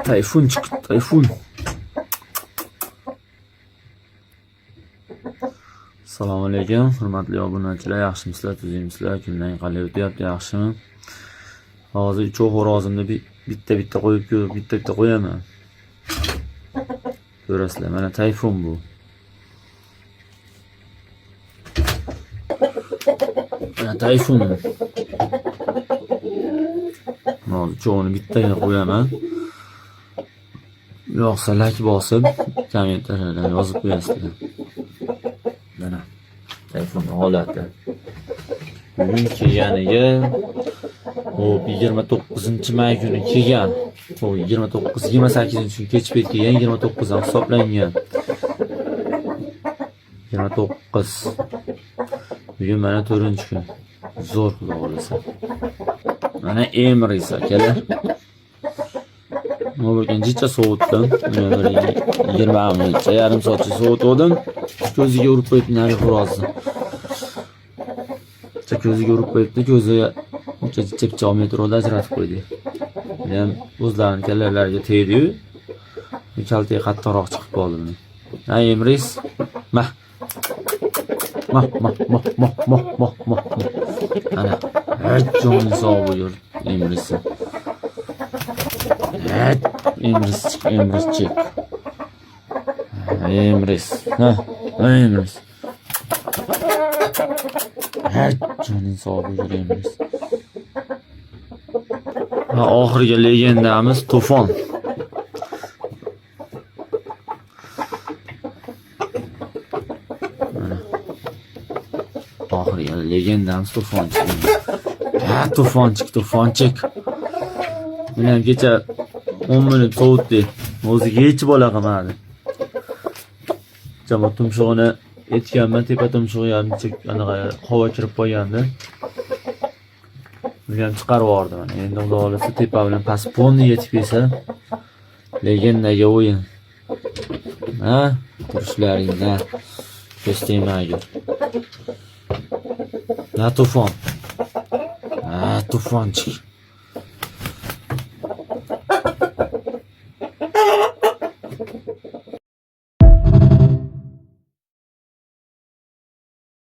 Tayfunchik, tayfun. Assalomu alaykum, hurmatli obunachilar, yaxshimisizlar, tuzukmisizlar? Kunlar qalay o'tyapti, yaxshimi? Hozir uchov xo'rozimni bitta-bitta qo'yib ko'rib, bitta-bitta qo'yaman. Ko'rasizlar, mana tayfun bu. Mana tayfun. Hozir uchovini bittagina qo'yaman. Yoqsa like bosib, kommentariyalar yozib qo'yasizlar. Mana tayfun holati. Bugun kelganiga hop 29-may kuni kelgan. Hop 29 28 kuni kech payt kelgan, 29 dan hisoblangan. 29. Bugun mana 4-kun. Zo'r, xudo xolasa. Mana Emris akalar. Nima jicha sovutdim. Mana bir 20 minutcha, yarim soatcha sovutdim. Ko'ziga urib qo'yibdi nari xo'rozni. Jicha ko'ziga urib qo'yibdi, ko'zi uncha jicha pichoq metroda ajratib qo'ydi. Buni ham o'zlarini kallalariga tegdi-yu. Kaltaga qattiqroq chiqib qoldi buni. Ha, Emris. Mah. Mah, mah, mah, mah, mah, mah, mah. Ana. Joning sog' bo'l, Emrisi. Emris, Emrischik. Emris. Ha, Emris. Joning sog' bo'l, Emris. Va oxirgi legendamiz To'fon. Mana. Oxirgi legendamiz To'fonchik. Ha, To'fonchik, To'fonchik. Buni ham kecha 10 minut sovutdi. O'ziga hech bola qilmadi. Jamoat tumshug'ini etganman, tepa tumshug'i ham anaqa havo kirib qolgandi. Buni ham chiqarib yubordi mana. Endi xudo xolasa tepa bilan past polni yetib kelsa, legendaga o'yin. Ha, turishlaringdan ko'z tegmagur. Na to'fon. Ha, to'fonchik.